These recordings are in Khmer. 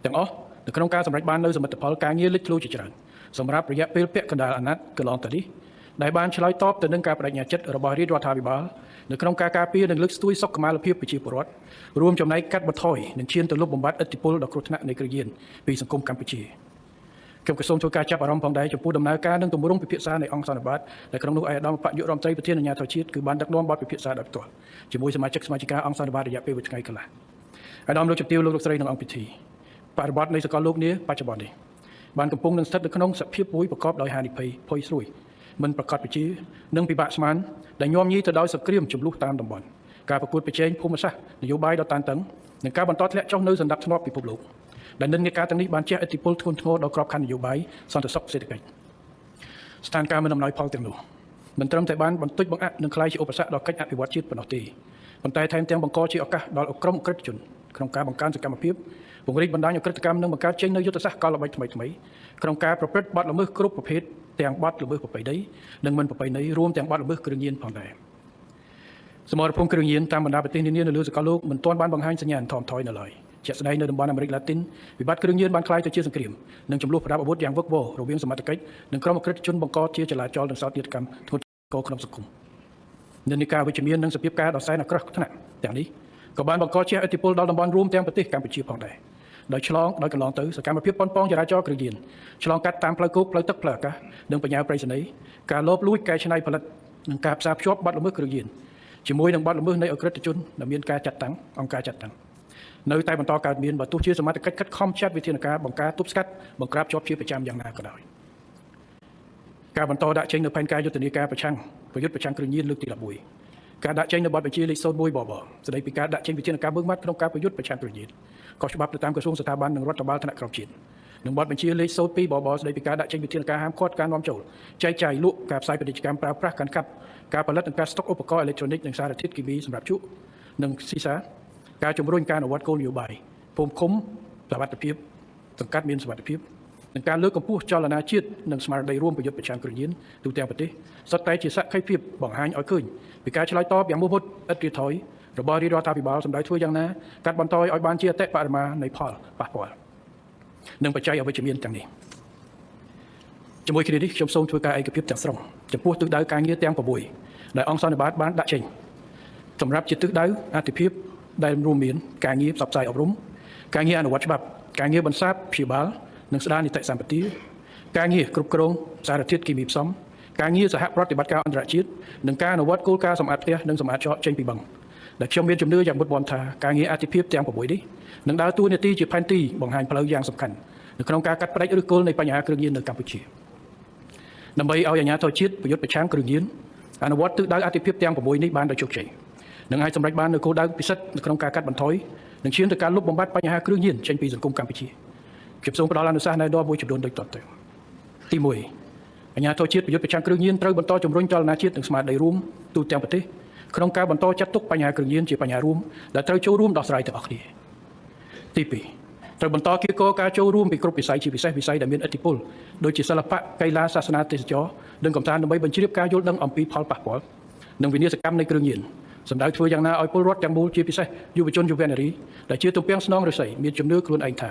ទាំងអស់នៅក្នុងការសម្រេចបាននូវសមិទ្ធផលការងារលេចធ្លោជាច្រើនសម្រាប់រយៈពេលពាក់កណ្ដាលអាណត្តិកន្លងទៅនេះដែលបានឆ្លើយតបទៅនឹងការបដិញ្ញាចិត្តរបស់រាជរដ្ឋាភិបាលនៅក្នុងការការពារនិងលើកស្ទួយសុខុមាលភាពប្រជាពលរដ្ឋរួមចំណែកកាត់បន្ថយនិងឈានទៅលុបបំបាត់ឥទ្ធិពលដ៏គ្រោះថ្នាក់នៃគ្រឿងញៀនពីសង្គមកម្ពុជាខ្ញុំក៏សូមធ្វើការចាប់អារម្មណ៍ផងដែរចំពោះដំណើរការនិងទម្រង់ពិភាក្សានៃអង្គសន្និបាតដែលក្នុងនោះឯកឧត្តមបយុរដ្ឋមន្ត្រីប្រធានអាជ្ញាធរជាតិគឺបានដឹកនាំបទពិភាក្សាដោយផ្ទាល់ជាមួយសមាជិកសមាជិកាអង្គសន្និបាតរយៈពេលមួយថ្ងៃកន្លះឯកឧត្តមលោកជំទាវលោកលោកស្រីនិងអង្គពិធីបរិបទនៃសកលលោកនេះបច្ចុប្បន្ននេះបានកំពុងនឹងស្ថិតនៅក្នុងសភាពមួយប្រកបដោយហានិភ័យផុយស្រួយមិនប្រកបប្រជានិងពិបាកស្មានដែលញោមញីទៅដោយសង្គ្រាមចំនួនតាមតំបន់ការប្រកួតប្រជែងភូមិសាស្ត្រនយោបាយដ៏តានតឹងនិងការបន្តធ្លាក់ចុះនៅសន្តិភាពពិភពលោកដែលនិន្នាការទាំងនេះបានជះឥទ្ធិពលធ្ងន់ធ្ងរដល់ក្របខ័ណ្ឌនយោបាយសន្តិសុខសេដ្ឋកិច្ចស្ថានភាពមិនអំណោយផលទាំងនោះមិនត្រឹមតែបានបន្តិចបង្អាក់និងក្លាយជាឧបសគ្គដល់កិច្ចអភិវឌ្ឍជាតិប៉ុណ្ណោះទេប៉ុន្តែថែមទាំងបង្កជាឱកាសដល់ក្រុមឧក្រិដ្ឋជនក្នុងការបង្កើនសកម្មភាពពង្រីកបណ្ដាញឧក្រិដ្ឋកម្មនិងបង្កើតចេញនូវយុទ្ធសាស្ត្រកលល្បិចថ្មីៗក្នុងការប្រព្រឹត្តបទល្មើសគ្រប់ប្រភេទទាំងបទល្មើសប្រពៃណីនិងមិនប្រពៃណីរួមទាំងបទល្មើសគ្រឿងញៀនផងដែរសមរភូមិគ្រឿងញៀនតាមបណ្ដាប្រទេសនានានៅលើសកលលោកមិនទាន់បានបង្ហាញសញ្ញាណថមថយនៅឡើយជាក់ស្ដែងនៅតំបន់អាមេរិកឡាទីនវិបត្តិគ្រឿងញៀនបានក្លាយទៅជាសង្គ្រាមនិងចំនួនប្រដាប់អាវុធយ៉ាងវឹកវររវាងសមត្ថកិច្ចនិងក្រុមអក្រិតជនបង្កជាចលាចលនិងសោកនាដកម្មធ្ងន់ធ្ងរក្នុងសង្គមនិន្នាការវិជ្ជមាននិងសភាពការដ៏សែនអាក្រក់ថ្នាក់ទាំងនេះក៏បានបង្កជាឥទ្ធិពលដល់តំបន់រួមទាំងប្រទេសកម្ពុជាផងដែរដោយឆ្លងដោយកន្លងទៅសកម្មភាពប៉ុនប៉ងចរាចរណ៍គ្រឿងញៀនឆ្លងកាត់តាមផ្លូវគោកផ្លូវទឹកផ្លូវអាកាសនិងបញ្ញាប្រៃសណីការលបលួចកែច្នៃផលិតនិងការផ្សារភ្ជាប់បទល្មើសគ្រឿងញៀនជាមួយនឹងបទល្មើសនៃអក្រិតជនដែលមានការចាត់តាំងអង្គការចាត់តាំងនៅតែបន្តកើតមានបើទោះជាសមត្ថកិច្ចខិតខំចាត់វិធានការបង្ការទប់ស្កាត់បង្ក្រាបជាប់ជាប្រចាំយ៉ាងណាក៏ដោយការបន្តដាក់ចេញនូវផែនការយុទ្ធនាការប្រឆាំងប្រយុទ្ធប្រឆាំងគ្រឿងញៀនលើកទី11ការដាក់ចេញនូវបទបញ្ជាលេខ01បបស្ដីពីការដាក់ចេញវិធានការម៉ឺងម៉ាត់ក្នុងការប្រយុទ្ធប្រឆាំងគ្រឿងញៀនក៏ច្បាប់ទៅតាមក្រសួងស្ថាប័ននិងរដ្ឋបាលថ្នាក់ក្រោមជាតិនិងបទបញ្ជាលេខ02បបស្ដីពីការដាក់ចេញវិធានការហាមឃាត់ការនាំចូលចែកចាយលក់ការផ្សាយពាណិជ្ជកម្មប្រើប្រាស់កាន់កាប់ការផលិតនិងការស្តុកឧបករណ៍អេឡិចត្រូនិកនិងសារធាតុគីមីសម្រាប់ជក់និងស៊ីសាការជំរុញការអនុវត្តគោលនយោបាយភូមិឃុំសុវត្ថិភាពសង្កាត់មានសុវត្ថិភាពនិងការលើកកម្ពស់ចលនាជាតិនិងស្មារតីរួមប្រយុទ្ធប្រឆាំងគ្រឿងញៀនទូទាំងប្រទេសសុទ្ធតែជាសក្ខីភាពបង្ហាញឲ្យឃើញពីការឆ្លើយតបយ៉ាងមោះមុតឥតរាថយរបស់រាជរដ្ឋាភិបាលសម្ដៅធ្វើយ៉ាងណាកាត់បន្ថយឲ្យបានជាអតិបរមានៃផលប៉ះពាល់និងបច្ច័យអវិជ្ជមានទាំងនេះជាមួយគ្នានេះខ្ញុំសូមធ្វើការឯកភាពទាំងស្រុងចំពោះទិសដៅការងារទាំង6ដែលអង្គសន្និបាតបានដាក់ចេញសម្រាប់ជាទិសដៅអតិភិបដែលរួមមានការងារផ្សព្វផ្សាយអប់រំការងារអនុវត្តច្បាប់ការងារបន្សាបព្យាបាលនិងស្ដារនីតិសម្បទាការងារគ្រប់គ្រងសារធាតុគីមីផ្សំការងារសហប្រតិបត្តិការអន្តរជាតិនិងការអនុវត្តគោលការណ៍សម្អាតផ្ទះនិងសម្អាតចកចេញពីបឹងដែលខ្ញុំមានជំនឿយ៉ាងមុតមមថាការងារអតិភិបទាំង6នេះនឹងដើរតួនាទីជាផែនទីបង្ហាញផ្លូវយ៉ាងសំខាន់នៅក្នុងការកាត់ផ្តាច់ឫសគល់នៃបញ្ហាគ្រឿងញៀននៅកម្ពុជាដើម្បីឲ្យអាជ្ញាធរជាតិប្រយុទ្ធប្រឆាំងគ្រឿងញៀនអនុវត្តទិសដៅអតិភិបទាំង6នេះបានដោយជោគជ័យនឹងអាចសម្រេចបាននូវគោលដៅពិសេសនៅក្នុងការកាត់បន្ថយនិងឈានទៅការលុបបំបាត់បញ្ហាគ្រឿងញៀនចេញពីសង្គមកម្ពុជាខ្ញុំសូមផ្ដល់អនុសាសន៍ណែនាំមួយចំនួនដូចតទៅទី1អាជ្ញាធរជាតិប្រយុទ្ធប្រឆាំងគ្រឿងញៀនត្រូវបន្តជំរុញចលនាជាតិនិងស្មារតីរួមទូទាំងប្រទេសក្នុងការបន្តចាត់ទុកបញ្ហាគ្រឿងញៀនជាបញ្ហារួមដែលត្រូវចូលរួមដោះស្រាយទាំងអស់គ្នាទី2ត្រូវបន្តគៀកការចូលរួមពីគ្រប់វិស័យជាពិសេសវិស័យដែលមានឥទ្ធិពលដូចជាសិល្បៈកីឡាសាសនាទេសចរនិងកម្សាន្តដើម្បីបញ្ជ្រាបការយល់ដឹងអំពីផលប៉ះពាល់និងវិនាសកម្មនៃគ្រឿងញៀនសម្ដៅធ្វើយ៉ាងណាឲ្យពលរដ្ឋទាំងមូលជាពិសេសយុវជនយុវនារីដែលជាទំពាំងស្នងឫស្សីមានជំនឿខ្លួនឯងថា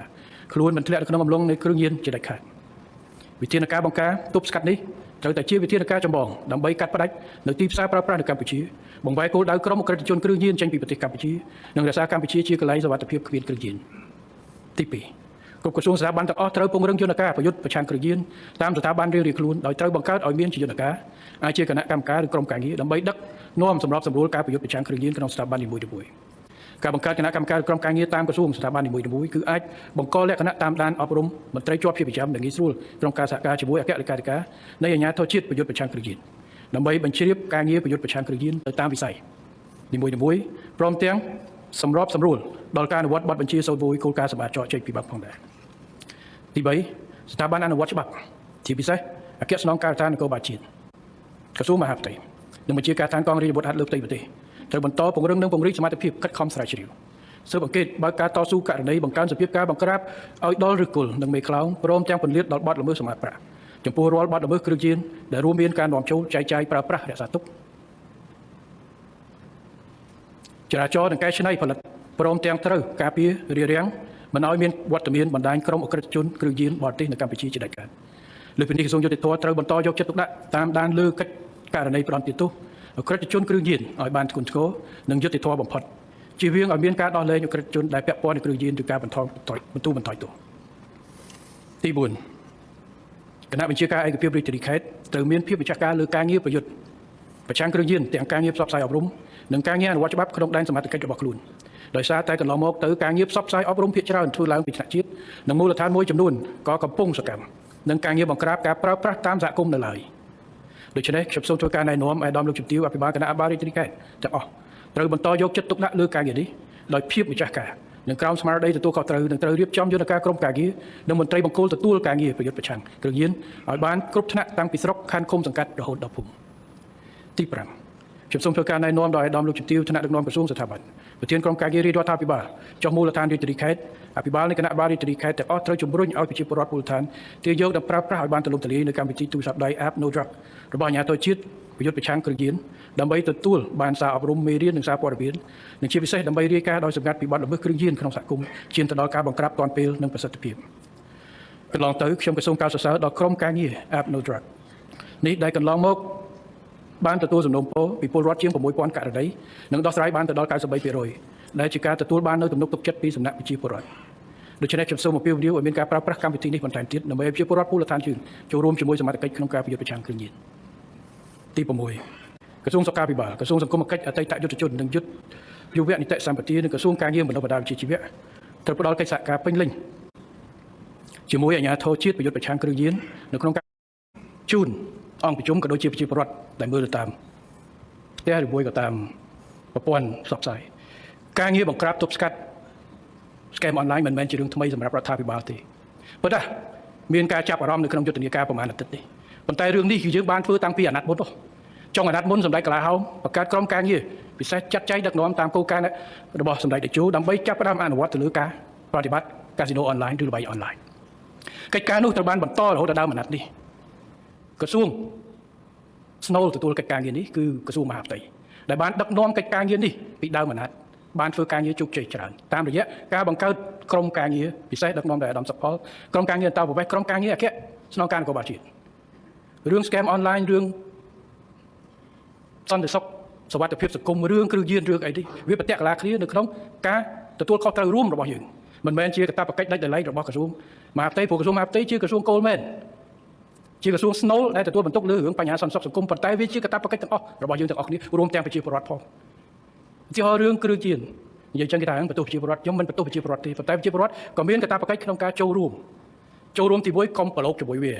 ខ្លួនមិនធ្លាក់នៅក្នុងអំឡុងនៃគ្រឿងញៀនជាដាច់ខាតវិធានការបង្ការទប់ស្កាត់នេះត្រូវតែជាវិធានការចម្បងដើម្បីកាត់ផ្តាច់នៅទីផ្សារប្រើប្រាស់នៅកម្ពុជាបង្វែរគោលដៅក្រុមអក្រិតជនគ្រឿងញៀនចេញពីប្រទេសកម្ពុជានិងរក្សាកម្ពុជាជាកន្លែងសុវត្ថិភាពគ្មានគ្រឿងញៀនទី2គ្រប់ក្រសួងស្ថាប័នទាំងអស់ត្រូវពង្រឹងយន្តការប្រយុទ្ធប្រឆាំងគ្រឿងញៀនតាមស្ថាប័នរៀងៗខ្លួនដោយត្រូវបង្កើតឲ្យមានជាយន្តការអាចជាគណៈកម្មការឬក្រុមការងារដើម្បីដឹកនាំសម្របសម្រួលការប្រយុទ្ធប្រឆាំងគ្រឿងញៀនក្នុងស្ថាប័ននីមួយៗការបង្កើតគណៈកម្មការក្រុមការងារតាមក្រសួងស្ថាប័ននីមួយៗគឺអាចបង្កលក្ខណៈតាមដានអប់រំមន្ត្រីជាប់ជាប្រចាំនិងងាយស្រួលក្នុងការសហការជាមួយអគ្គលេខាធិការនៃអាជ្ញាធរជាតិប្រយុទ្ធប្រឆាំងគ្រឿងញៀនដើម្បីបញ្ជ្រាបការងារប្រយុទ្ធប្រឆាំងគ្រឿងញៀនទៅតាមវិស័យនីមួយៗព្រមទាំងសម្របសម្រួលដល់ការអនុវត្តបទបញ្ជា01គោលការណ៍សម្អាតចកចេញពីបាប់ផងដែរទី3ស្ថាប័នអនុវត្តច្បាប់ជាពិសេសអគ្គស្នងការដ្ឋាននគរបាលជាតិក្រសួងមហាផ្ទៃនិងបញ្ជាការដ្ឋានកងរាជអាវុធហត្ថលើផ្ទៃប្រទេសត្រូវបន្តពង្រឹងនិងពង្រីកសមត្ថភាពខិតខំស្រាវជ្រាវស៊ើបអង្កេតបើកការតស៊ូករណីបង្កើនសភាពការបង្ក្រាបឲ្យដល់ឫសគល់និងមេខ្លោងព្រមទាំងពន្លាតដល់បទល្មើសសម្អាតប្រាក់ចំពោះរាល់បទល្មើសគ្រឿងញៀនដែលរួមមានការនាំចូលចែកចាយប្រើប្រាស់រក្សាទុកចរាចរណ៍និងកែច្នៃផលិតព្រមទាំងត្រូវការពាររារាំង មិនឲ្យមានវត្តមានបណ្ដាញក្រុមអក្រិតជនគ្រឿងញៀនបរទេសនៅកម្ពុជាជាដាច់ខាតលើពីនេះក្រសួងយុត្តិធម៌ត្រូវបន្តយកចិត្តទុកដាក់តាមដានលើកិច្ចករណីផ្ដន្ទាទោសអក្រិតជនគ្រឿងញៀនឲ្យបានធ្ងន់ធ្ងរនិងយុត្តិធម៌បំផុតជៀសវាងឲ្យមានការដោះលែងអក្រិតជនដែលពាក់ព័ន្ធនឹងគ្រឿងញៀនឬការបន្ធូរបន្ថយទោសទី4គណៈបញ្ជាការឯកភាពរាជធានីខេត្តត្រូវមានភាពម្ចាស់ការលើការងារប្រយុទ្ធប្រឆាំងគ្រឿងញៀនទាំងការងារផ្សព្វផ្សាយអប់រំនិងការងារអនុវត្តច្បាប់ក្នុងដែនសមត្ថកិច្ចរបស់ខ្លួនដោយសារតែកន្លងមកទៅការងារផ្សព្វផ្សាយអប់រំភាគច្រើនធ្វើឡើងពីថ្នាក់ជាតិនិងមូលដ្ឋានមួយចំនួនក៏កំពុងសកម្មនិងការងារបង្ក្រាបការប្រើប្រាស់តាមសហគមន៍នៅឡើយដូច្នេះខ្ញុំសូមធ្វើការណែនាំអាយដាមលោកជំទាវអភិបាលគណៈអភិបាលរាជធានីខេត្តទាំងអស់ត្រូវបន្តយកចិត្តទុកដាក់លើការងារនេះដោយភាពម្ចាស់ការនិងក្រោមស្មារតីទទួលខុសត្រូវនឹងត្រូវរៀបចំយន្តការក្រុមការងារនិងមន្ត្រីបង្គោលទទួលការងារប្រយុទ្ធប្រឆាំងគ្រឿងញៀនឲ្យបានគ្រប់ថ្នាក់តាំងពីស្រុកខណ្ឌឃុំសង្កាត់រហូតដល់ភូមិទី5ខ្ញុំសូមធ្វើការណែនាំដល់អាយដាមលោកជំទាវថ្នាក់ដឹកនាំក្រសួងស្ថាប័នប្រធានក្រុមការងាររាជរដ្ឋាភិបាលចុះមូលដ្ឋានរាជធានីខេត្តអភិបាលនៃគណៈបាលរាជធានីខេត្តទាំងអស់ត្រូវជំរុញឲ្យប្រជាពលរដ្ឋមូលដ្ឋានទាញយកនិងប្រើប្រាស់ឲ្យបានទូលំទូលាយនៅកម្មវិធីទូរស័ព្ទដៃ App No Drug របស់អាជ្ញាធរជាតិប្រយុទ្ធប្រឆាំងគ្រឿងញៀនដើម្បីទទួលបានសារអប់រំមេរៀននិងសារព័ត៌មាននិងជាពិសេសដើម្បីរាយការណ៍ដោយសម្ងាត់ពីបទល្មើសគ្រឿងញៀនក្នុងសហគមន៍ឈានទៅដល់ការបង្ក្រាបទាន់ពេលនិងប្រសិទ្ធភាពកន្លងទៅខ្ញុំក៏សូមកោតសរសើរដល់ក្រុមការងារ App No Drug នេះដែលកន្លងមកបានទទួលសំណូមពរពីពលរដ្ឋជាង 6000 ករណីនិងដោះស្រាយបានទៅដល់ 93% ដែលជាការទទួលបាននូវទំនុកទុកចិត្តពីសំណាក់ប្រជាពលរដ្ឋដូច្នេះខ្ញុំសូមអំពាវនាវឲ្យមានការប្រើប្រាស់កម្មវិធីនេះបន្ថែមទៀតដើម្បីឲ្យប្រជាពលរដ្ឋមូលដ្ឋានជឿនចូលរួមជាមួយសមត្ថកិច្ចក្នុងការប្រយុទ្ធប្រឆាំងគ្រឿងញៀនទី6ក្រសួងសុខាភិបាលក្រសួងសង្គមកិច្ចអតីតយុទ្ធជននិងយុទ្ធយុវនីតិសម្បទានិងក្រសួងការងារបណ្ដុះបណ្ដាលវិជ្ជាជីវៈត្រូវផ្ដល់កិច្ចសហការពេញលេញជាមួយអាជ្ញាធរជាតិប្រយុទ្ធប្រឆាំងគ្រឿងញៀននៅក្នុងការជូនអង្គប្រជុំក៏ដូចជាប្រជាពលរដ្ឋដែលមើលទៅតាមផ្ទះឬមួយក៏តាមប្រព័ន្ធផ្សព្វផ្សាយការងារបង្ក្រាបទប់ស្កាត់ scam អនឡាញមិនមែនជារឿងថ្មីសម្រាប់រដ្ឋាភិបាលទេប៉ុន្តែមានការចាប់អារម្មណ៍នៅក្នុងយុទ្ធនាការប្រមាណអាទិត្យនេះប៉ុន្តែរឿងនេះគឺយើងបានធ្វើតាំងពីអាណត្តិមុននោះចុងអាណត្តិមុនសម្ដេចកលាហោមបង្កើតក្រុមការងារពិសេសចាត់ចែងដឹកនាំតាមគោលការណ៍របស់សម្ដេចតេជោដើម្បីចាប់ផ្ដើមអនុវត្តទៅលើការប្រតិបត្តិកាស៊ីណូអនឡាញឬល្បែងអនឡាញកិច្ចការនោះត្រូវបានបន្តរហូតដល់ដើមអាណត្តិនេះក្រសួងស្នូលទទួលកិច្ចការងារនេះគឺក្រសួងមហាផ្ទៃដែលបានដឹកនាំកិច្ចការងារនេះពីដើមអាណត្តិបានធ្វើការងារជោគជ័យច្រើនតាមរយៈការបង្កើតក្រុមការងារពិសេសដឹកនាំដោយអាដាមសុផលក្រុមការងារអន្តោប្រវេសន៍ក្រុមការងារអគ្គស្នងការនគរបាលជាតិរឿង scam អនឡាញរឿងសន្តិសុខសុវត្ថិភាពសង្គមរឿងគ្រឿងញៀនរឿងអីនេះវាប្រតិកលាគ្នានៅក្នុងការទទួលខុសត្រូវរួមរបស់យើងមិនមែនជាកាតព្វកិច្ចដាច់ដោយឡែករបស់ក្រសួងមហាផ្ទៃព្រោះក្រសួងមហាផ្ទៃជាក្រសួងគោលមែនជាក្រសួងស្នូលដែលទទួលបន្ទុកលើរឿងបញ្ហាសន្តិសុខសង្គមប៉ុន្តែវាជាកាតព្វកិច្ចទាំងអស់របស់យើងទាំងអស់គ្នារួមទាំងប្រជាពលរដ្ឋផងឧទាហរណ៍រឿងគ្រឿងញៀននិយាយចឹងគេថាបន្ទោសប្រជាពលរដ្ឋខ្ញុំមិនបន្ទោសប្រជាពលរដ្ឋទេប៉ុន្តែប្រជាពលរដ្ឋក៏មានកាតព្វកិច្ចក្នុងការចូលរួមទី1កុំប្រឡូកជាមួយវា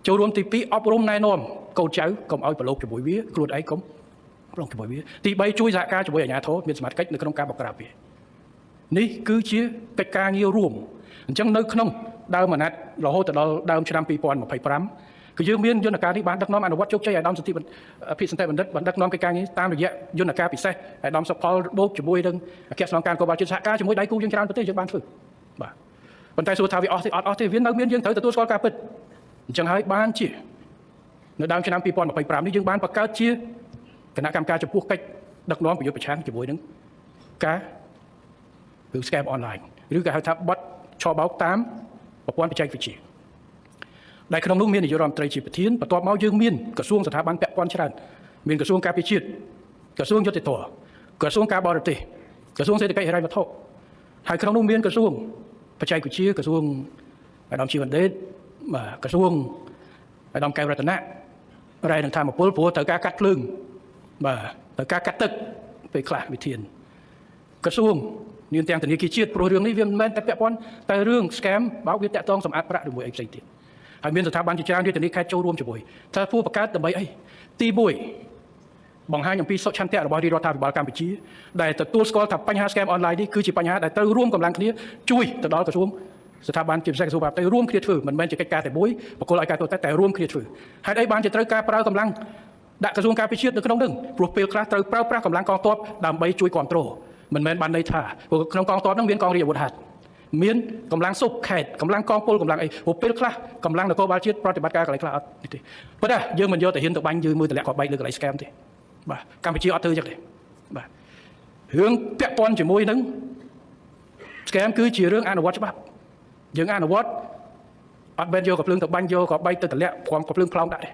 ចូលរួមទី2អប់រំណែនាំកូនចៅកុំឲ្យប្រឡូកជាមួយវាខ្លួនឯងកុំប្រឡូកជាមួយវាទី3ជួយសហការជាមួយអាជ្ញាធរមានសមត្ថកិច្ចនៅក្នុងការបង្ក្រាបវានេះគឺជាកិច្ចការងាររួមអញ្ចឹងនៅក្នុងដើមអាណត្តិរហូតដល់ដើមឆ្នាំ2025គឺយើងមានយន្តការនេះបានដឹកនាំអនុវត្តជោគជ័យអាដាមសន្តិភិសន្តិបណ្ឌិតបានដឹកនាំកិច្ចការងារតាមរយៈយន្តការពិសេសអាដាមសុផលបូកជាមួយនឹងអគ្គស្នងការនគរបាលជាតិសហការជាមួយដៃគូយើងច្រើនប្រទេសយើងបានធ្វើបាទប៉ុន្តែសួរថាវាអស់ទេអត់អស់ទេវានៅមានយើងត្រូវទទួលស្គាល់ការពិតអញ្ចឹងហើយបានជានៅដើមឆ្នាំ2025នេះយើងបានបង្កើតជាគណៈកម្មការចំពោះកិច្ចដឹកនាំប្រយុទ្ធប្រឆាំងជាមួយនឹងការឬ scam online ឬក៏ហៅថាបទឆបោកតាមប្រព័ន្ធបច្ចេកវិទ្យាដែលក្នុងនោះមាននាយករដ្ឋមន្ត្រីជាប្រធានបន្ទាប់មកយើងមានក្រសួងស្ថាប័នពាក់ព័ន្ធច្រើនមានក្រសួងការពារជាតិក្រសួងយុត្តិធម៌ក្រសួងការបរទេសក្រសួងសេដ្ឋកិច្ចហិរញ្ញវត្ថុហើយក្នុងនោះមានក្រសួងបច្ចេកវិទ្យាក្រសួងអាដាមជីវណ្ឌេតបាទក្រសួងអាដាមកែវរតនៈរ៉ែនិងធម្មពលព្រោះត្រូវការកាត់ភ្លើងបាទត្រូវការកាត់ទឹកពេលខ្លះវិធានក្រសួងមានទាំងធនាគារជាតិព្រោះរឿងនេះវាមិនមែនតែពាក់ព័ន្ធតែរឿង scam បោកវាតាក់ទងសម្អាតប្រាក់ឬមួយអីផ្សេងទៀតហើយមានស្ថាប័នជាច្រើនរាជធានីខេត្តចូលរួមជាមួយថាធ្វើបង្កើតដើម្បីអីទី1បង្ហាញអំពីសុឆន្ទៈរបស់រាជរដ្ឋាភិបាលកម្ពុជាដែលទទួលស្គាល់ថាបញ្ហា scam online នេះគឺជាបញ្ហាដែលត្រូវរួមកម្លាំងគ្នាជួយទៅដល់ក្រសួងស្ថាប័នជាពិសេសក្រសួងមហាផ្ទៃរួមគ្នាធ្វើមិនមែនជាកិច្ចការតែមួយបកគលឲ្យការទូតតែរួមគ្នាធ្វើហេតុអីបានជាត្រូវការប្រើកម្លាំងដាក់ក្រសួងការពារជាតិនៅក្នុងនឹងព្រោះពេលខ្លះត្រូវប្រើប្រាស់កម្លាំងកងទ័ពដើម្បីជួយគ្រប់គ្រងមិនមែនបានន័យថាព្រោះក្នុងកងទ័ពហ្នឹងមានកងរាជអាវុធហត្ថមានកម្លាំងស៊ុបខេតកម្លាំងកងពលកម្លាំងអីព្រោះពេលខ្លះកម្លាំងនគរបាលជាតិប្រតិបត្តិការកន្លែងខ្លះអត់ទេប៉ុន្តែយើងមិនយកតែហ៊ានទៅបាញ់យើងមើលតម្លាក់គ្រាប់បែកលើកន្លែង scam ទេបាទកម្ពុជាអត់ធ្វើចឹងទេបាទរឿងពាក់ព័ន្ធជាមួយនឹង Scam គឺជារឿងអនុវត្តច្បាប់យើងអនុវត្តអត់មែនយកកំភ្លើងទៅបាញ់យកក៏បែកទៅតម្លាក់ព្រមកំភ្លើងផ្លោងដាក់ទ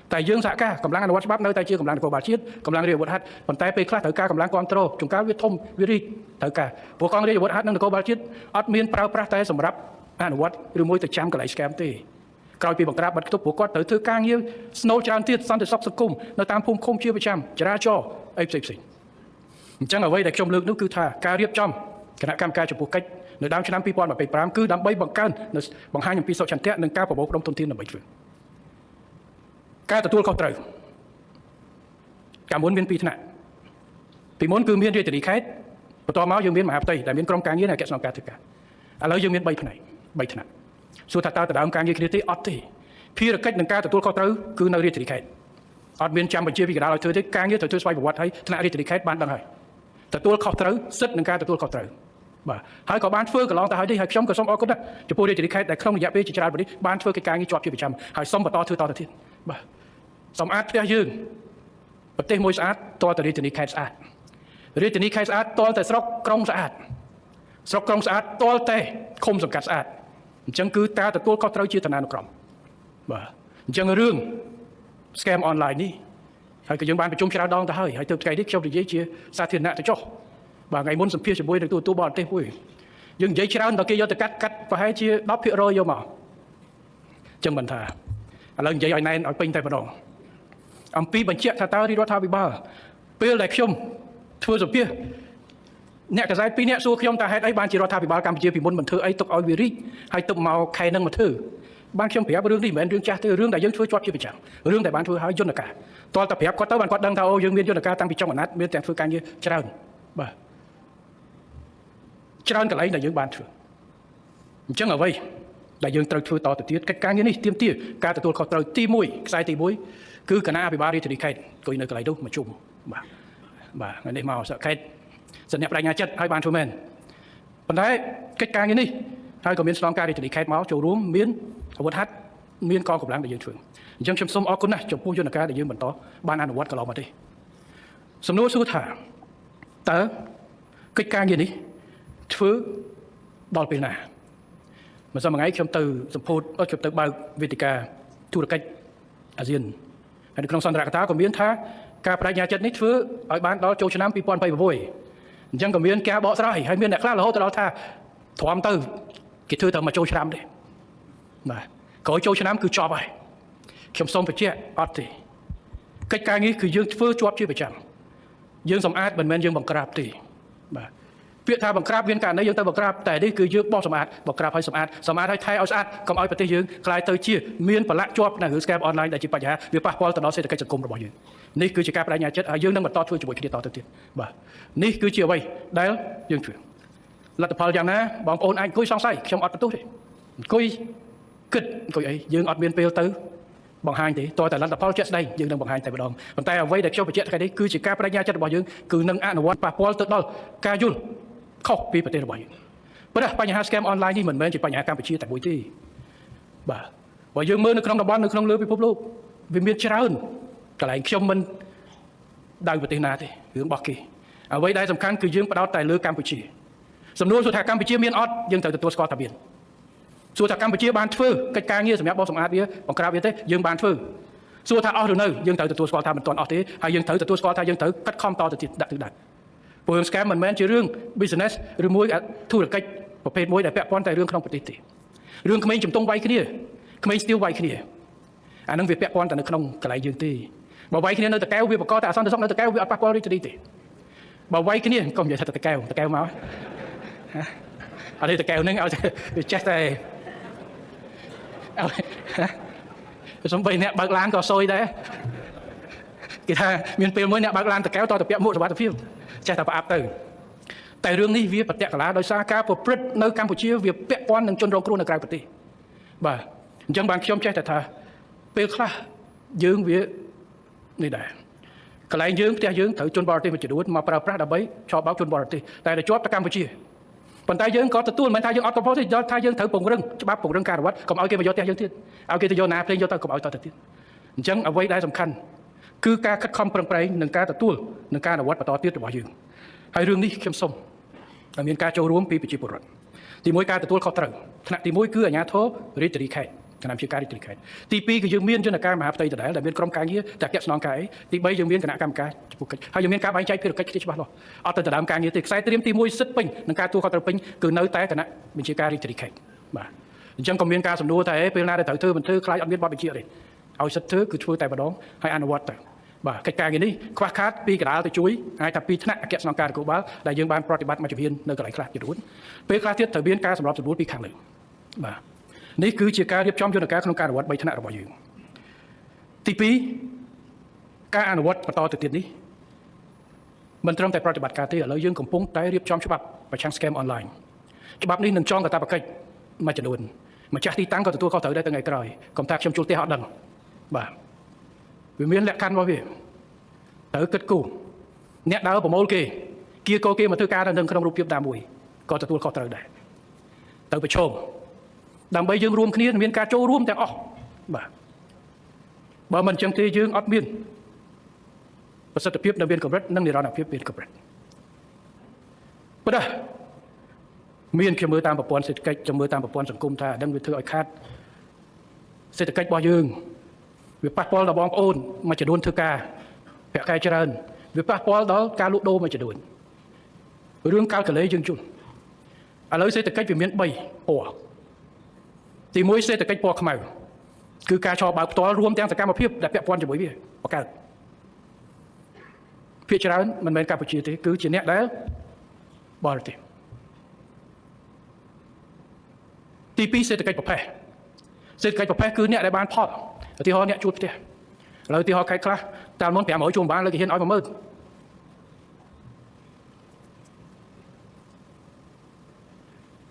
េតែយើងសហការកម្លាំងអនុវត្តច្បាប់នៅតែជាកម្លាំងនគរបាលជាតិកម្លាំងរាជអាវុធហត្ថប៉ុន្តែពេលខ្លះត្រូវការកម្លាំងគ្រប់គ្រងជួនកាលវាធំវារីកត្រូវការព្រោះកងរាជអាវុធហត្ថនិងនគរបាលជាតិអត់មានប្រើប្រាស់តែសម្រាប់អនុវត្តឬមួយទៅចាំកន្លែង scam ទេក្រោយពីបង្ក្រាបបាត់ខ្ទប់ព្រោះគាត់ត្រូវធ្វើការងារស្នូលច្រើនទៀតសន្តិសុខសង្គមនៅតាមភូមិឃុំជាប្រចាំចរាចរណ៍អីផ្សេងផ្សេងអញ្ចឹងអ្វីដែលខ្ញុំលើកនោះគឺថាការរៀបចំគណៈកម្មការចំពោះកិច្ចនៅដើមឆ្នាំ2025គឺដើម្បីបង្កើនបង្ហាញអំពីសុឆន្ទៈនិងការប្រមូលផ្ដុំទុនធានដើម្បីធ្វើការទទួលខុសត្រូវកាលមុនមាន2ថ្នាក់ពីមុនគឺមានរាជធានីខេត្តបន្ទាប់មកយើងមានមហាផ្ទៃដែលមានក្រុមការងារនិងអគ្គស្នងការធ្វើការឥឡូវយើងមាន3ផ្នែក3ថ្នាក់សួរថាតើដដើមការងារគ្នាទេអត់ទេភារកិច្ចនិងការទទួលខុសត្រូវគឺនៅរាជធានីខេត្តអត់មានចាំបញ្ជាពីកណ្ដាលឲ្យធ្វើទេការងារត្រូវធ្វើស្វ័យប្រវត្តិហើយថ្នាក់រាជធានីខេត្តបានដឹងហើយទទួលខុសត្រូវសិទ្ធិនិងការទទួលខុសត្រូវបាទហើយក៏បានធ្វើកន្លងទៅហើយនេះហើយខ្ញុំក៏សូមអរគុណដែរចំពោះរាជធានីខេត្តដែលក្នុងរយៈពេលជាច្រើននេះបានធ្វើកិច្ចការងារជាប់ជាប្រចាំហើយសូមបន្តធ្វើតទៅទៀតបាទសម្អាតផ្ទះយើងប្រទេសមួយស្អាតតើរាជធានីខេត្តស្អាតរាជធានីខេត្តស្អាតតើតែស្រុកក្រុងស្អាតស្រុកក្រុងស្អាតតើតែឃុំសង្កាត់ស្អាតអញ្ចឹងគឺការទទួលខុសត្រូវជាឋានានុក្រមបាទអញ្ចឹងរឿង scam online នេះហើយក៏យើងបានប្រជុំច្រើនដងទៅហើយហើយទៅថ្ងៃនេះខ្ញុំនិយាយជាសាធារណៈទៅចុះបាទថ្ងៃមុនសម្ភាសជាមួយនឹងទូទូបរទេសមួយយើងនិយាយច្រើនដល់គេយកទៅកាត់កាត់ប្រហែលជា10%យកមកអញ្ចឹងមិនថាឥឡូវនិយាយឲ្យណែនឲ្យពេញតែម្ដងអំពីបញ្ជាក់ថាតើរាជរដ្ឋាភិបាលពេលដែលខ្ញុំធ្វើសម្ភាសអ្នកកសែត2នាក់សួរខ្ញុំថាហេតុអីបានជារដ្ឋាភិបាលកម្ពុជាពីមុនមិនធ្វើអីទុកឲ្យវារីកហើយទុកមកខែនឹងមកធ្វើបានខ្ញុំប្រាប់រឿងនេះមិនមែនរឿងចាស់ទេរឿងដែលយើងធ្វើជាប់ជាប្រចាំរឿងដែលបានធ្វើឲ្យយន្តការតើតែប្រាប់គាត់ទៅបានគាត់ដឹងថាអូយើងមានយន្តការតាំងពីចុងអាណត្តិមានទាំងធ្វើការងារច្រើនបាទច្រើនកន្លែងដែលយើងបានធ្វើអញ្ចឹងអ្វីដែលយើងត្រូវធ្វើតទៅទៀតកិច្ចការងារនេះទាមទារការទទួលខុសត្រូវទី1ខ្សែទី1គឺគណៈអភិបាលរាជធានីខេត្តអង្គុយនៅកន្លែងនោះមកជុំបាទបាទថ្ងៃនេះមកខេត្តសញ្ញាបញ្ញាចិត្តឲ្យបានធ្វើមែនប៉ុន្តែកិច្ចការងារនេះហើយក៏មានស្នងការរាជធានីខេត្តមកចូលរួមមានអាវុធហត្ថមានកងកម្លាំងដែលយើងធ្វើអញ្ចឹងខ្ញុំសូមអរគុណណាស់ចំពោះយន្តការដែលយើងបន្តបានអនុវត្តកន្លងមកទេសំណួរសួរថាតើកិច្ចការងារនេះធ្វើដល់ពេលណាម្សិលថ្ងៃខ្ញុំទៅសម្ពោធខ្ញុំទៅបើកវេទិកាធុរកិច្ចអាស៊ានហើយនៅក្នុងសន្ទរកថាក៏មានថាការបដិញ្ញាចិត្តនេះធ្វើឲ្យបានដល់ចូលឆ្នាំ2026អញ្ចឹងក៏មានការបកស្រាយហើយមានអ្នកខ្លះរហូតទៅដល់ថាទ្រាំទៅគេធ្វើតែមកចូលឆ្នាំទេបាទក្រោយចូលឆ្នាំគឺចប់ហើយខ្ញុំសូមបញ្ជាក់អត់ទេកិច្ចការងារគឺយើងធ្វើជាប់ជាប្រចាំយើងសម្អាតមិនមែនយើងបង្ក្រាបទេបាទពាក្យថាបង្ក្រាបមានករណីយើងទៅបង្ក្រាបតែនេះគឺយើងបោះសម្អាតបង្ក្រាបឲ្យសម្អាតសម្អាតឲ្យថែឲ្យស្អាតកុំឲ្យប្រទេសយើងក្លាយទៅជាមានប្រឡាក់ជាប់នៅរឿង scam online ដែលជាបញ្ហាវាប៉ះពាល់ទៅដល់សេដ្ឋកិច្ចសង្គមរបស់យើងនេះគឺជាការបដិញ្ញាចិត្តហើយយើងនឹងបន្តធ្វើជាមួយគ្នាតទៅទៀតបាទនេះគឺជាអ្វីដែលយើងធ្វើលទ្ធផលយ៉ាងណាបងប្អូនអាចអង្គុយសង្ស័យខ្ញុំអត់បន្ទោសទេអង្គុយគិតអង្គុយអីយើងអត់មានពេលទៅបង្ហាញទេតើតែលទ្ធផលជាក់ស្ដែងយើងនឹងបង្ហាញតែម្ដងប៉ុន្តែអ្វីដែលខ្ញុំបញ្ជាក់ថ្ងៃនេះគឺជាការបដិញ្ញាចិត្តរបស់យើងគឺនឹងអនុវត្តប៉ះពាល់ទៅដល់ការយល់ខុសពីប្រទេសរបស់យើងព្រោះបញ្ហា scam online នេះមិនមែនជាបញ្ហាកម្ពុជាតែមួយទេបាទបើយើងមើលនៅក្នុងតំបន់នៅក្នុងលើពិភពលោកវាមានច្រើនកន្លែងខ្ញុំមិនដៅប្រទេសណាទេរឿងរបស់គេអ្វីដែលសំខាន់គឺយើងផ្ដោតតែលើកម្ពុជាសំណួរសួរថាកម្ពុជាមានអត់យើងត្រូវទទួលស្គាល់ថាមានសួរថាកម្ពុជាបានធ្វើកិច្ចការងារសម្រាប់បោសសម្អាតវាបង្ក្រាបវាទេយើងបានធ្វើសួរថាអស់ឬនៅយើងត្រូវទទួលស្គាល់ថាមិនទាន់អស់ទេហើយយើងត្រូវទទួលស្គាល់ថាយើងត្រូវកាត់ខំតទៅទៀតដាក់ទិសដៅព្រោះរឿង scam មិនមែនជារឿង business ឬមួយធុរកិច្ចប្រភេទមួយដែលពាក់ព័ន្ធតែរឿងក្នុងប្រទេសទេរឿងក្មេងជំទង់វាយគ្នាក្មេងស្ទៀវវាយគ្នាអានឹងវាពាក់ព័ន្ធតែនៅក្នុងកន្លែងយើងទេបើវាយគ្នានៅតកែវវាបង្កតែអសន្តិសុខនៅតកែវវាអត់ប៉ះពាល់រាជធានីទេបើវាយគ្នាកុំនិយាយថាតកែវតកែវមកអត់ទេតកែវហ្នឹងឲ្យវាចេះតែឲ្យសំបីអ្នកបើកឡានក៏សុយដែរគេថាមានពេលមួយអ្នកបើកឡានតកែវតទៅពាក់មួកសុវត្ថិភាពចេះតែប្រអាប់ទៅតែរឿងនេះវាប្រតិកលាដោយសារការប្រព្រឹត្តនៅកម្ពុជាវាពាក់ព័ន្ធនឹងជនរងគ្រោះនៅក្រៅប្រទេសបាទអញ្ចឹងបានខ្ញុំចេះតែថាពេលខ្លះយើងវានេះដែរកន្លែងយើងផ្ទះយើងត្រូវជនបរទេសមួយចំនួនមកប្រើប្រាស់ដើម្បីឆោបបោកជនបរទេសតែទៅជាប់ទៅកម្ពុជាប៉ុន្តែយើងក៏ទទួលមិនថាយើងអត់កំហុសទេដល់ថាយើងត្រូវពង្រឹងច្បាប់ពង្រឹងការអនុវត្តកុំឲ្យគេមកយកផ្ទះយើងទៀតឲ្យគេទៅយកណាភ្លេងយកទៅកុំឲ្យតទៅទៀតអញ្ចឹងអ្វីដែលសំខាន់គឺការខិតខំប្រឹងប្រែងនិងការទទួលនិងការអនុវត្តបន្តទៀតរបស់យើងហើយរឿងនេះខ្ញុំសូមឲ្យមានការចូលរួមពីប្រជាពលរដ្ឋ ទី1ការទទួលខុសត្រូវថ្នាក់ទី1គឺអាជ្ញាធររាជធានីខេត្តគណៈវិជាការរាជធានីខេត្តទី2គឺយើងមានយន្តការមហាផ្ទៃដដែលដែលមានក្រុមការងារតែអគ្គស្នងការអីទី3យើងមានគណៈកម្មការចំពោះកិច្ចហើយយើងមានការបែងចែកភារកិច្ចគ្នាច្បាស់លាស់អត់ទៅដណ្ដើមការងារទេខ្សែត្រៀមទី1សិទ្ធិពេញនិងការទទួលខុសត្រូវពេញគឺនៅតែគណៈវិជាការរាជធានីខេត្តបាទអញ្ចឹងក៏មានការសំណួរថាពេលណាដែលត្រូវធ្វើមិនធ្វើខ្លាចអត់មានបទបញ្ជាទេឲ្យសិទ្ធិធ្វើគឺធ្វើតែម្ដងហើយអនុវត្តទៅបាទកិច្ចការងារនេះខ្វះខាតពីកណ្ដាលទៅជួយអាចថាពីថ្នាក់អគ្គស្នងការនគរបាលដែលយើងបានប្រតិបត្តិមួយជំហាននៅកន្លែងខ្លះចំនួនពេលខ្លះទៀតត្រូវមានការសម្របសម្រួលពីខាងលើបាទនេះគឺជាការរៀបចំយន្តការក្នុងការអនុវត្ត3ថ្នាក់របស់យើងទី2ការអនុវត្តបន្តទៅទៀតនេះមិនត្រឹមតែប្រតិបត្តិការទេឥឡូវយើងកំពុងតែរៀបចំច្បាប់ប្រឆាំង scam online ច្បាប់នេះនឹងចងកាតព្វកិច្ចមួយចំនួនម្ចាស់ទីតាំងក៏ទទួលខុសត្រូវដែរទៅថ្ងៃក្រោយកុំថាខ្ញុំជួលផ្ទះអត់ដឹងបាទវាមានលក្ខខណ្ឌរបស់វាត្រូវគិតគូរអ្នកដើរប្រមូលគេគៀកោគេមកធ្វើការនៅក្នុងរូបភាពណាមួយក៏ទទួលខុសត្រូវដែរទៅប្រឈមដើម្បីយើងរួមគ្នាមានការចូលរួមទាំងអស់បាទបើមិនចឹងទេយើងអត់មានប្រសិទ្ធភាពនៅមានកម្រិតនិងនិរន្តរភាពមានកម្រិតប៉ុន្តែមានខ្ញុំមើលតាមប្រព័ន្ធសេដ្ឋកិច្ចខ្ញុំមើលតាមប្រព័ន្ធសង្គមថាអានឹងវាធ្វើឲ្យខាតសេដ្ឋកិច្ចរបស់យើងវាប៉ះពាល់ដល់បងប្អូនមួយចំនួនធ្វើការប្រាក់ខែច្រើនវាប៉ះពាល់ដល់ការលក់ដូរមួយចំនួនរឿងកាល់កលេយើងជុំឥឡូវសេដ្ឋកិច្ចវាមាន3ពណ៌ទី1សេដ្ឋកិច្ចពណ៌ខ្មៅគឺការឆបោកផ្ទាល់រួមទាំងសកម្មភាពដែលពាក់ព័ន្ធជាមួយវាបង្កើតភាគច្រើនមិនមែនកម្ពុជាទេគឺជាអ្នកដែលបរទេសទី2សេដ្ឋកិច្ចប្រភេទសេដ្ឋកិច្ចប្រភេទគឺអ្នកដែលបានផលឧទាហរណ៍អ្នកជួលផ្ទះឥឡូវឧទាហរណ៍ខេត្តខ្លះតាមមុន500ជួលបានលើគេហ៊ានឲ្យ10000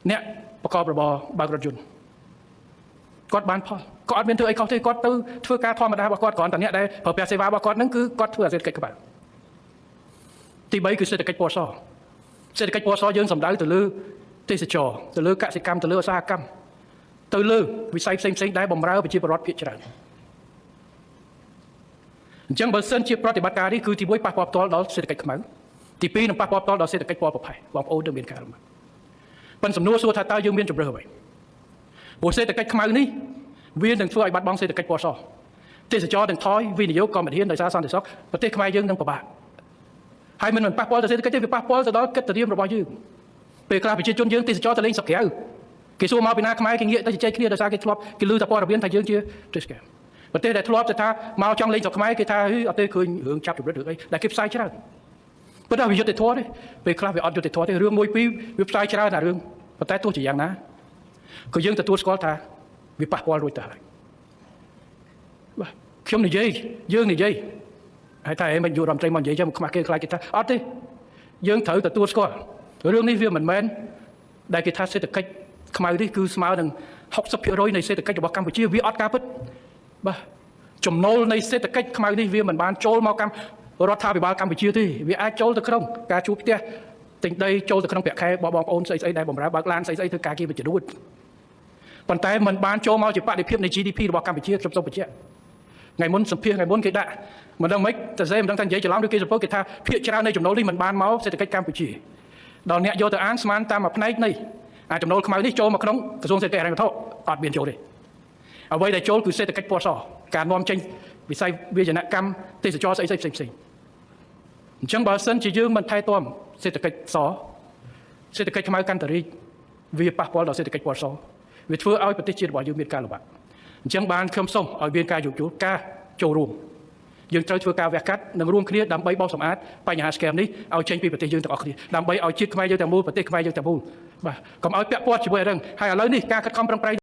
អ្នកប្រកបរបរបើករថយន្តគាត់បានផលគាត់អត់មានធ្វើអីខុសទេគាត់ទៅធ្វើការធម្មតារបស់គាត់គ្រាន់តែអ្នកដែលប្រើប្រាស់សេវារបស់គាត់ហ្នឹងគឺគាត់ធ្វើសេដ្ឋកិច្ចក្បាលទី3គឺសេដ្ឋកិច្ចពណ៌សសេដ្ឋកិច្ចពណ៌សយើងសំដៅទៅលើទេសចរទៅលើកសិកម្មទៅលើឧស្សាហកម្មទៅលើវិស័យផ្សេងៗដែលបម្រើប្រជាពលរដ្ឋភាគច្រើនអញ្ចឹងបើសិនជាប្រតិបត្តិការនេះគឺទី1ប៉ះពាល់ផ្ទាល់ដល់សេដ្ឋកិច្ចខ្មៅទី2នឹងប៉ះពាល់ផ្ទាល់ដល់សេដ្ឋកិច្ចពណ៌ប្រផេះបងប្អូននឹងមានការលំបាកប៉ុន្តែសំណួរសួរថាតើយើងមានជម្រើសអ្វីព្រោះសេដ្ឋកិច្ចខ្មៅនេះវានឹងធ្វើឲ្យបាត់បង់សេដ្ឋកិច្ចពណ៌សទេសចរនឹងថយវិនិយោគក៏មិនហ៊ានដោយសារសន្តិសុខប្រទេសខ្មែរយើងនឹងពិបាកហើយមិនប៉ះពាល់ទៅសេដ្ឋកិច្ចទេវាប៉ះពាល់ទៅដល់កិត្តិយសរបស់យើងពេលខ្លះប្រជាជនយើងទេសចរទៅលេងស្រុកក្រៅគេសួរមកពីណាខ្មែរគេងាកទៅជជែកគ្នាដោយសារគេធ្លាប់គេឮតែព័ត៌មានថាយើងជាប្រទេសប្រទេសដែលធ្លាប់ទៅថាមកចង់លេងស្រុកខ្មែរគេថាអត់ទេឃើញរឿងចាប់ជំរិតរឿងអីដែលគេផ្សាយច្រើនប៉ុន្តែវាយុត្តិធម៌ទេពេលខ្លះវាអត់យុត្តិធម៌ទេរឿងមួយពីរវាផ្សាយច្រើនអារឿងប៉ុន្តែទោះជាយ៉ាងណាក៏យើងទទួលស្គាល់ថាវាប៉ះពាល់រួចទៅហើយបាទខ្ញុំនិយាយយើងនិយាយហើយតែមិនយុរដ្ឋមន្ត្រីមកនិយាយចឹងខ្មាស់គេខ្លាចគេថាអត់ទេយើងត្រូវទទួលស្គាល់រឿងនេះវាមិនមែនដែលគេថាសេដ្ឋកិច្ចខ្មៅនេះគឺស្មើនឹង 60% នៃសេដ្ឋកិច្ចរបស់កម្ពុជាវាអត់ការពិតបាទចំណូលនៃសេដ្ឋកិច្ចខ្មៅនេះវាមិនបានចូលមកកម្មរដ្ឋាភិបាលកម្ពុជាទេវាអាចចូលទៅក្នុងការជួបផ្ទះទិញដីចូលទៅក្នុងប្រាក់ខែរបស់បងប្អូនស្អីស្អីដែលបម្រើបើកឡានស្អីស្អីធ្វើការគេមួយចំនួនប៉ុន្តែមិនបានចូលមកជាបដិភាពនៃ GDP របស់កម្ពុជាខ្ញុំសូមបញ្ជាក់ថ្ងៃមុនសម្ភាសថ្ងៃមុនគេដាក់មិនដឹងម៉េចតែសេមិនដឹងថានិយាយច្រឡំឬគេសពគេថាភាគច្រើននៃចំណូលនេះមិនបានមកសេដ្ឋកិច្ចកម្ពុជាដល់អ្នកយកទៅអានស្មានតាមមួយផ្នែកនៃអាចំណូលខ្មៅនេះចូលមកក្នុងក្រសួងសេដ្ឋកិច្ចហិរញ្ញវត្ថុអត់មានចូលទេអ្វីដែលចូលគឺសេដ្ឋកិច្ចពណ៌សការនាំចេញវិស័យវាយនកម្មទេសចរស្អីស្អីផ្សេងផ្សេងអញ្ចឹងបើសិនជាយើងមិនថែទាំសេដ្ឋកិច្ចសសេដ្ឋកិច្ចខ្មៅកាន់តែរីកវាប៉ះពាល់ដល់សេដ្ឋកិច្ចពណ៌សវាធ្វើឲ្យប្រទេសជាតិរបស់យើងមានការលំបាកអញ្ចឹងបានខ្ញុំសូមឲ្យមានការយោគយល់ការចូលរួមយើងត្រូវធ្វើការវះកាត់និងរួមគ្នាដើម្បីបោសសម្អាតបញ្ហា scam នេះឲ្យចេញពីប្រទេសយើងទាំងអស់គ្នាដើម្បីឲ្យជាតិខ្មែរយើងទាំងមូលប្រទេសខ្មែរយើងទាំងមូលបាទកុំឲ្យពាក់ព័ន្ធជាមួយរឿងហើយឥឡូវនេះការខិតខំប្រឹងប្រែង